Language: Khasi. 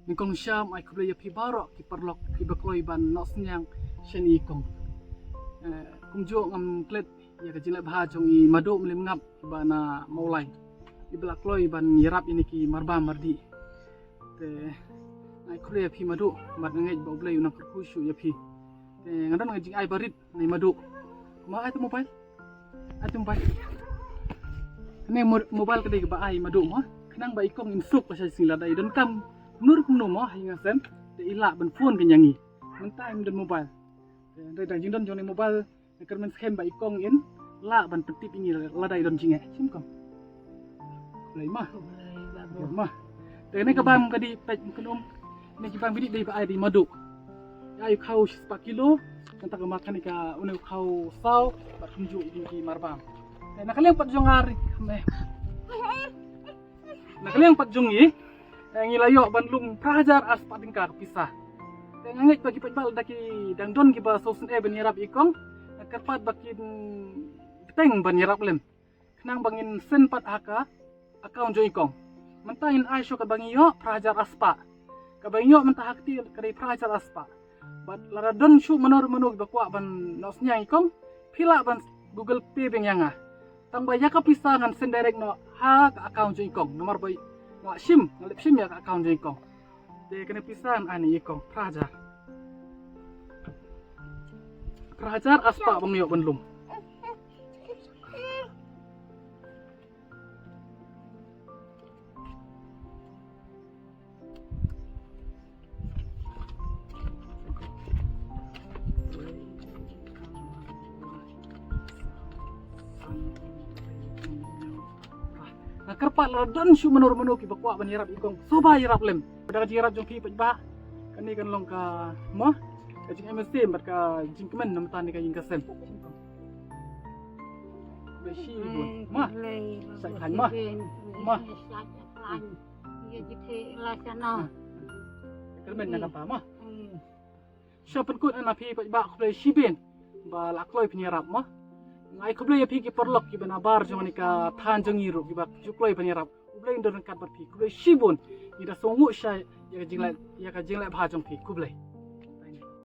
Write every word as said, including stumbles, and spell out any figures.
Nyngkong sha ai khublei ïa phi baroh ki paralok kiba kloi ban noh synñiang sha ine i kong. Eh, kumjuh ngam klet ïa ka jingleh bha jong i Madu Mliem Ngap kiba na Mawlai, iba la kloi ban ïarap ïa kine ki marbam mardih. Te nga ai khublei ïa phi Madu, bad nga ngeit ba U Blei un nang kyrkhu shuh ïa phi. Te nga don ka jingai barit na i Madu. Ma, ai tu mobile. Ai tu mobile. Kane mo-, mobile ka dei kaba ai i Madu mo. Khnang ba i kong in suk ba sha sing lada i donkam kumno kumno mo ha ïing ha sem, te i lah ban phone kynjang ïa ngi. Mynta im don mobile. Te dei da jingdon jong i mobile, nga kyrmen skhem ba i kong in lah ban pyntip ïa ngi lada i don jingeh. Shim kong. Khublei ma. Khublei babu. Ma. Te kane ka bam ka dei peit kynum. Kane ka bam ka dei ba ai da i Madu. Ai u khaw shispah kilo. Kata ka ma kane ka une u khaw saw bad kumjuh ïa ki marbam. Te na ka liang pat jong nga ri me. Na ka liang pat jong ngi, eh, ngi la ïoh ban lum phra hajar ar spah tyngka ka pisa. Te nga ngeit ba ki paidbah lada ki dang don kiba sngewsynei ban ïarap ïa i kong, nga kyrpad ba kin bteng ban ïarap lem. Khnang ba ngin send pat ha ka account jong i kong. Mynta ngin ai shuh kaba ngi ïoh phra hajar ar spah. Kaba ngi ïoh mynta ha kti ka dei phra hajar ar spah. Bad lada don shuh mano mano kiba kwah ban noh synñiang ïa i kong, phi lah ban Google Pay biang ïa nga. Tang ba ïa ka pisa ngan send direct noh ha ka account jong i kong. Namar ba nga la shim, nga la shim ïa ka account jong i kong. Te kane pisa ngan ai ïa i kong phra hajar. Phra hajar ar spah ba ngi ïoh ban lum. Nga kyrpad lada don shuh mano mano kiba kwah ban ïarap ïa i kong, sngewbha ïarap lem. Bad ka jingïarap jong phi paidbah, kane kan long ka, mo, ka jingim mynsiem bad ka jingkmen na bynta kane ka ïing ka sem. Khublei shibun. Ma. Khublei. Sa khlaiñ ma. Ma. Sa khlaiñ. Ïa jingthe la shana. Kyrmen na kata ma. Hmm. Sha pynkut na phi paidbah khublei shibun ba la kloi phin ïarap ma. Nga ai khublei ïa phi ki paralok kiba na bar jong kane ka thaiñ jong ngi ruh kiba ju kloi ban ïarap. U Blei un don ryngkat bad phi. Khublei shibun. Ngi da sngewnguh shai ïa ka jingleh, ïa ka jingleh bha jong phi. Khublei.